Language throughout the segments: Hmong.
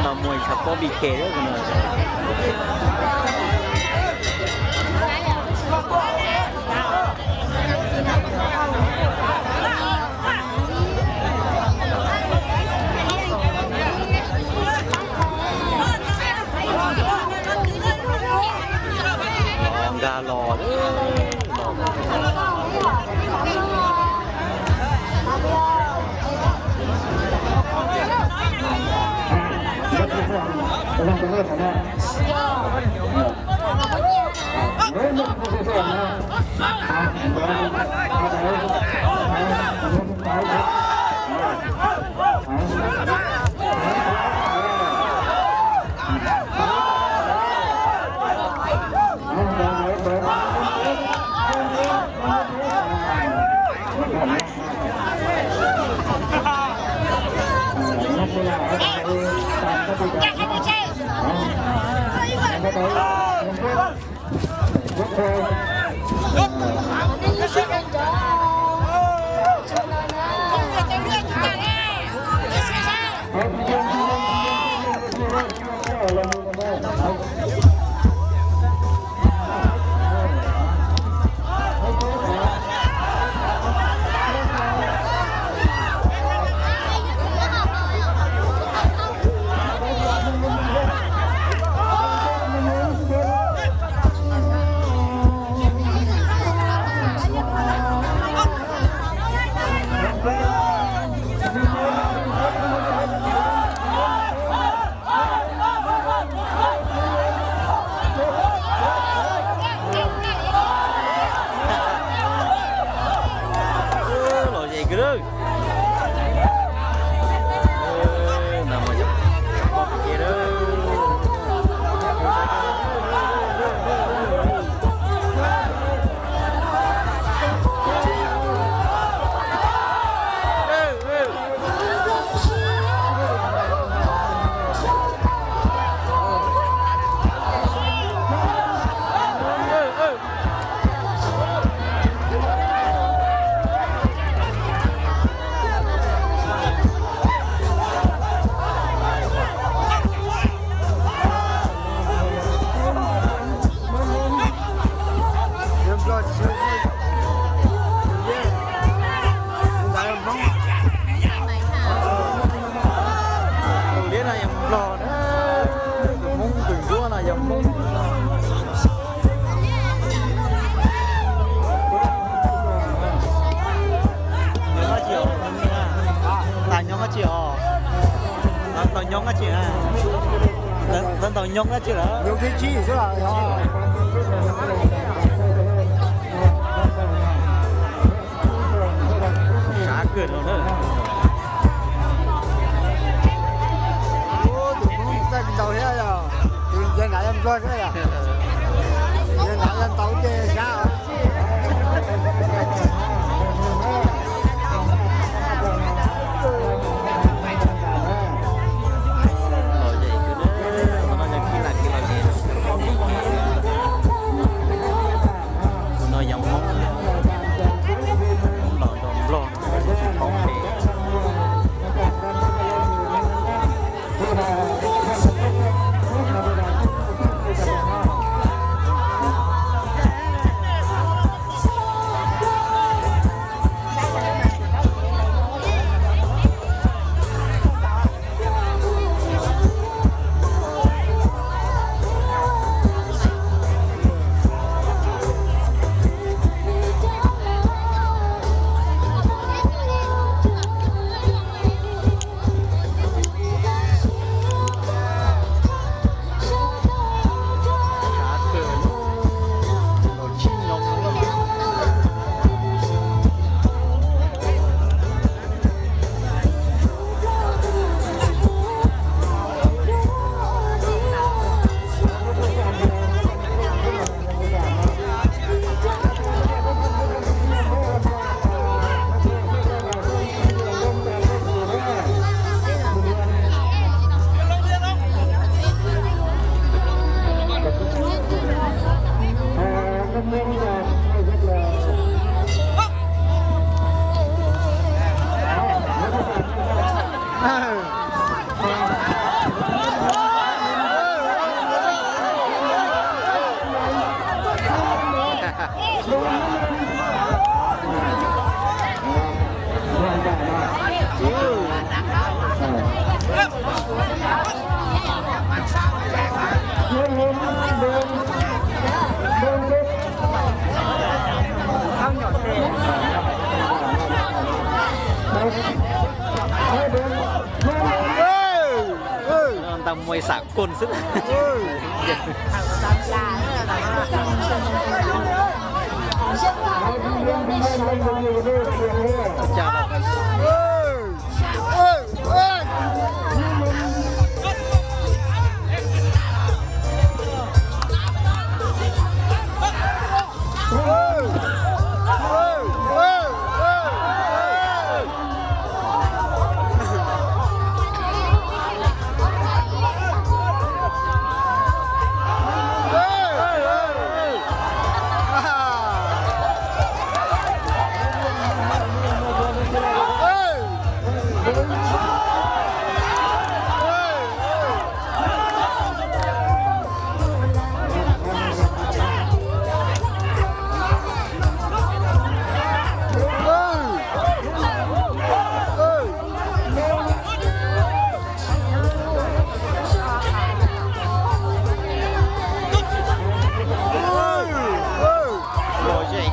Npaj muaj ib tshav pob B K lawm no. Nkag los, los. Los ze kawg lawm. Tus liab no yog Nplog na, tus Hmoob tus ntsuab no yog Hmoob. Ntaus nyob dab tsi os? Ntaus nyob dab tsi? Ntaus nyob dab tsi lawm? Sab kawg no na. Tus Hmoob txawj ntaus thiab yog, tus yawg nrad yog Nplog thiab yog, yawg nrad yog ntaus ces sab. Tus no yog Hmoob, Hmoob los nrog Nplog tsis paub npe. Ntag muaj ib xam koj xwb.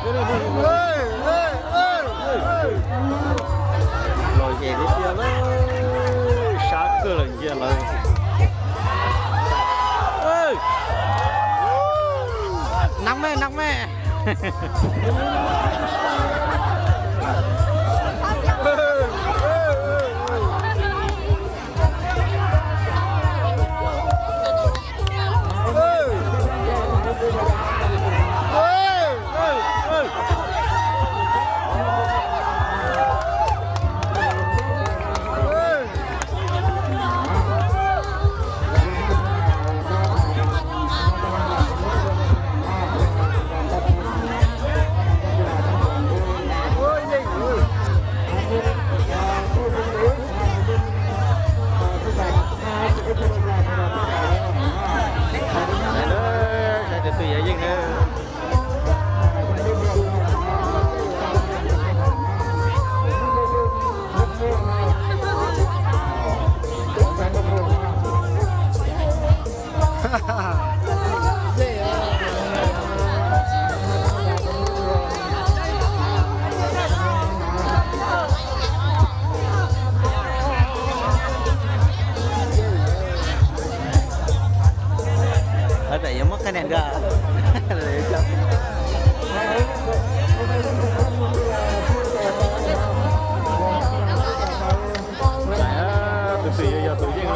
Lom zem, lom zem li tiag, sab kawg lawm ntsia lawv. Nag me, nag me. Saib tus twg yuav yeej na. Yuav muab qhia niam nkawd. Tus twg yuav yog tus yeej na.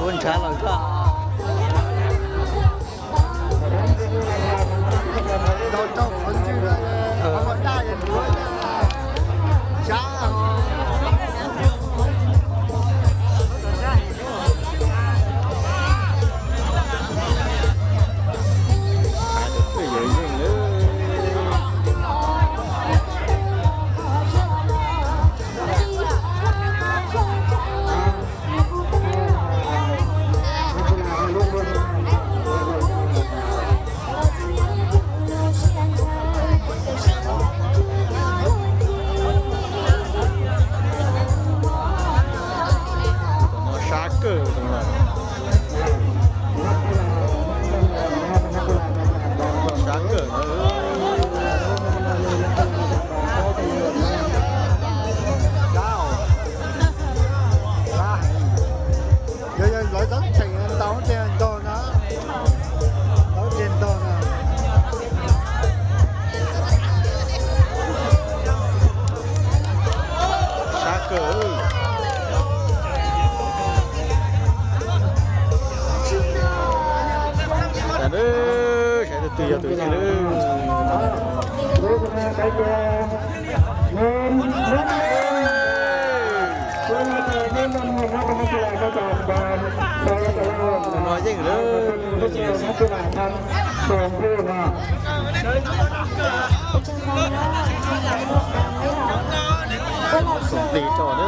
Ua ntshav lawm koj. Sab kawg, sab kawg. Yog lawv txhob cheem ntau tiag ntog na. Lawv tiag ntog na. Sab kawg. Saib tus twg yog tus yeej lawm. Tus no yeej lawm. Xoom plig tso na.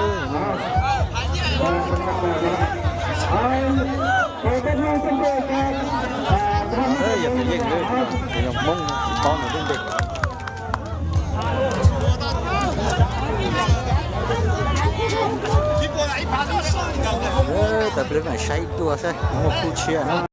Yog tus yeej lawm, tus yog Hmoob tsis paub nws lub npe. Tawm pliag saib dua saib muaj khub tshiab.